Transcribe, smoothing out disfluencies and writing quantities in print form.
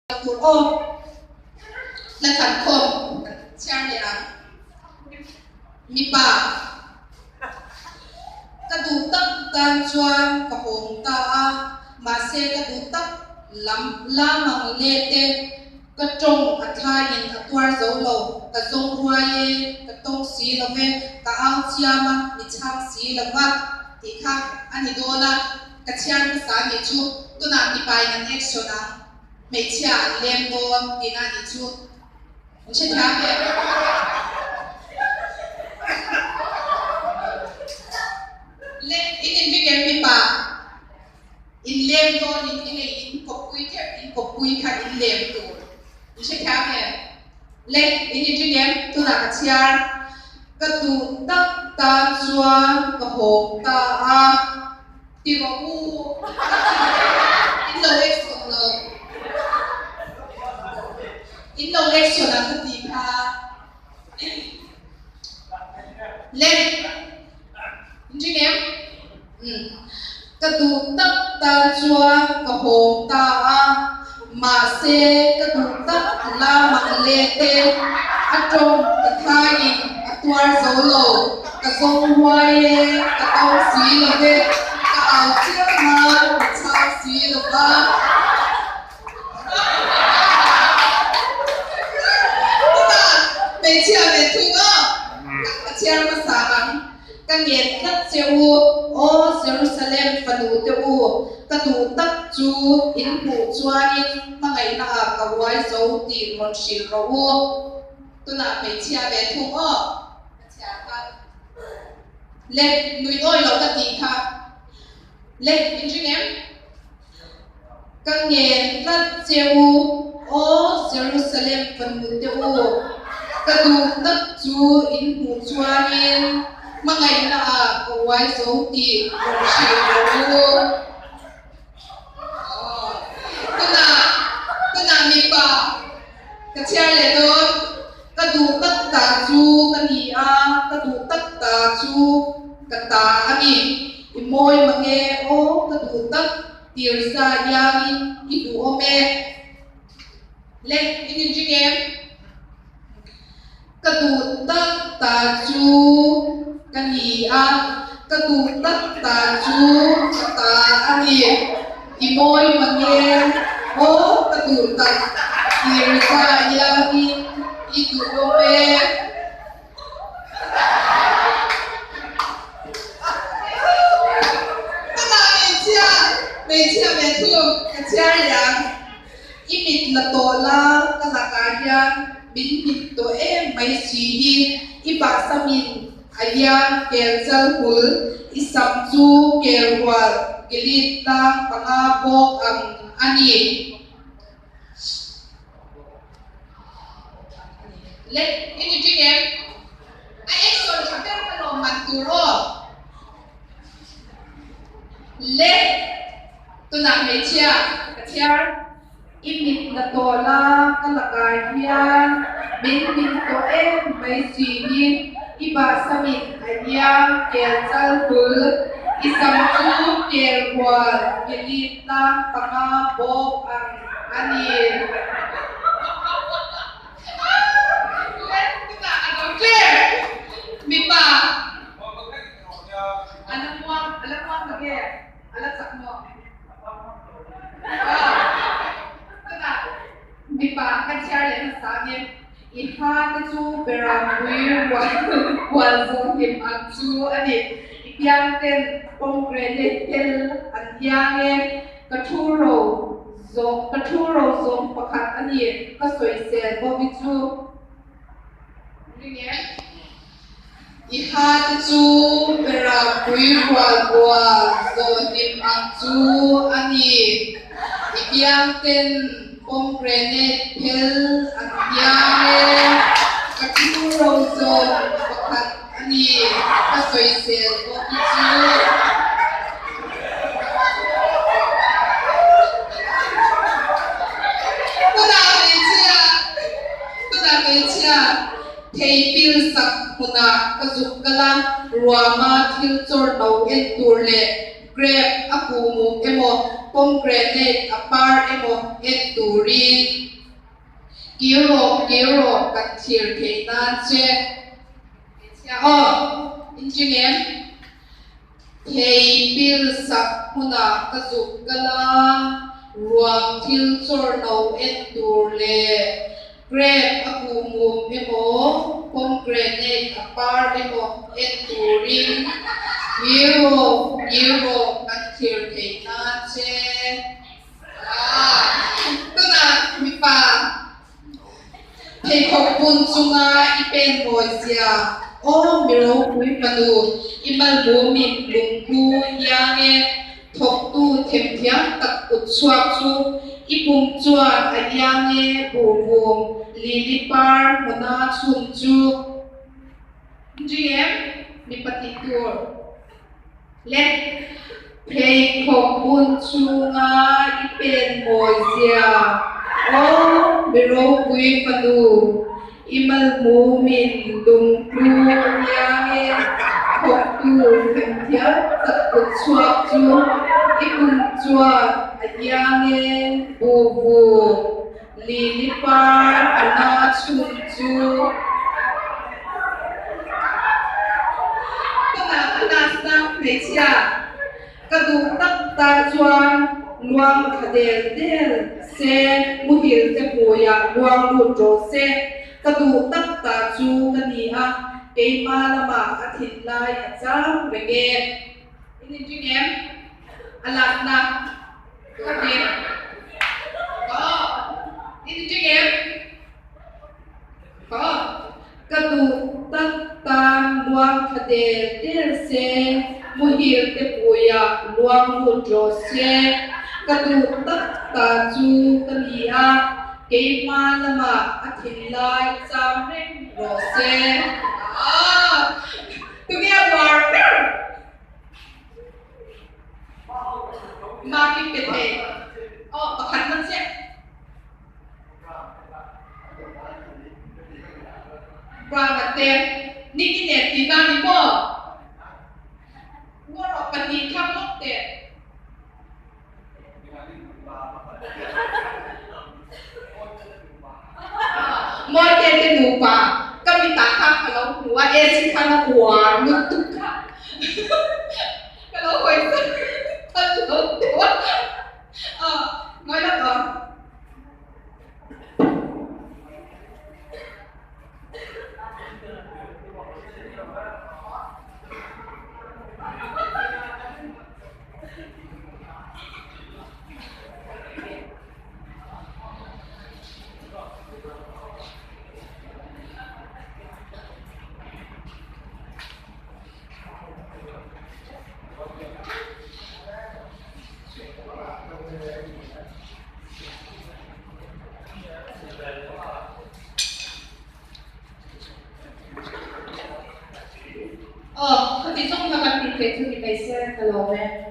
Tur aw hla khat khawm kan chhiar leh ang. Mipa, Ka duh tak tan chuan ka hawng ta a, mahse ka duh tak lam la mang le te ka tawng a thlaiin a tuar zo lo, ka zawng ruai e, ka tawng si lo ve, ka au chiam a, mi chhang si lo va tih kha a ni dawn a, ka chhiar hmasa nih chu tunah mipain an action ang. Hmeichhia an lem dawn tihna a nih chu. An hre thiam em? Le, in inring em mipa? In lem dawn in hei in kawppui kherh in kawppui kha in lem tur. In hre thiam em? Le, in inring em? Tunah ka chhiar. Ka duh tak tan chuan ka hawng ta a. Ti rawh u, in lo action lo, in lo action ang ka ti kha. Le, in ring em? Umm, ka duh tak tan chuan ka hawng ta a, mahse ka duh tak la mak le te a tawng ka thaiin a tuar zo lo. Ka zawng huai e, ka tawng si lo ve, ka au chiang a, ka chhang si lo va. Chutah hmeichhia ve thung a, ka chhiar hmasa ang, ka ngen tlat che u, Aw Jerusalem fanu te u, ka duh tak chu in hmuh chuanin hmangaihna ah ka uai zo tih rawn hrilh rawh u. Tunah hmeichhia ve thung aw. Ka chhiar kha le nui awi lo ka tih kha le in ring em? Ka ngen tlat che u, Aw Jerusalem fanu te u, ka duh tak chu in hmuh chuanin hmangaihna ah ka uai zo tih rawn hrilh rawh u. Tunah, tunah mipa ka chhiar leh dawn. Ka duh tak ta chu ka ni a, ka duh tak ta chu ka ta a ni. I mawi mange aw ka duh tak tirsa iangin i duhawm e. Le, in inring em? Ka duh tak ta chu ka ni a, ka duh tak ta chu ka ta a ni. I mawi mange aw ka duh tak tirza iangin i duhawm e. Ka dah hmeichhia, hmeichhia ve thung ka chhiar leh ang. I mit la tawh la ka lakah hian min mit tawh em mai si hi i bahsamin a hian kel chal hul i sam chu kel rual Gilead tlang panga bawk ang a ni. Le i ni ṭing em? A action ṭha ber ka lawm man tur aw. Le, tunah hmeichhia ka chhiar. I mit la tawh la, ka lakah hian min mit tawh em mai si hi. I bahsamin a iang kel chal hul, i sam chu kel hual Gilead tlang panga bawk ang a ni. Le, tunah a lo clear. Mipa. A la muang, a la muang tak e, a la chak maw? Chutah mipa ka chhiar leh hmasa angin i ha te chu Beram pui rual zawh hlim ang chu a ni. I piang ten pomegranate tel an hiang e, ka thu ro zawng, ka thu ro zawng pakhat a ni, ka sawisel Bobby chu. Ring em? I ha te chu Beram pui rual bual zawh hlim ang chu a ni. I biang ten pomegranate phel an hiang e. Ka thu ro zawng pakhat a ni, ka sawisel bawk hi chu. Tunah hmeichhia, tunah hmeichhia. Thei pil sak hmunah ka zuk kal a, ruama thil chawr no en tur leh grape a kuhmuk emaw Pomegranate a par emaw en turin kir rawh kir rawh kan thlir theih nan che. Hmeichhia aw, inching em? Thei pil sak hmunah ka zuk kal a, ruang thil chawr no en tur leh grape a kuhmum emaw pomegranate a par emaw en turin kir rawh kir rawh kan thlir theih nan che. Tunah mipa. Pheikhawk bun chunga i pen mawi zia aw mi ropui fanu i malbumin lunglu iang e, thawktu themthiam tak kut chhuak chu i pum chuan a iang e buhvum lili par hmuna chhun chu. GM, mipa tih tur. Le pheikhawk bun chhunga i pen mawi zia aw mi ropui fanu i malhmumin lungtlu iang e thawktu themthiam tak kut chhuak chu i kum chuan a iang e buhbu lili par hana chhun chu. Tunah ka last-na hmeichhia ka duh tak ta chuan luang thla del del se, muhil te hmuiah luang lut rawh se. Ka duh tak ta chu ka ni a, keima lamah a thinlai a chang reng e. In inring em? A last-na. Ka ti. Aw, in inring em? Aw, ka duh tak tan luang thla del del se, muhil te puiah luang lut rawh se. Ka duh tak ta chu ka ni a, keima lamah a thinlai cham reng rawh se. Aw, tunge a uar ber? Marking pe thei. Aw, pakhat man chiah. Brahma te, Nick i nen tih na ni maw? Ngaw rawh pahnih thlang lawk teh. Mawite te nupa ka mitah kha ka lo hmu a, AC khan a uar lutuk kha ka lo hawi san lo deuh a. Aw, ngawi lawk aw. Aw, khati zawng kha kan tih theih chu ni mai se ka lawm e.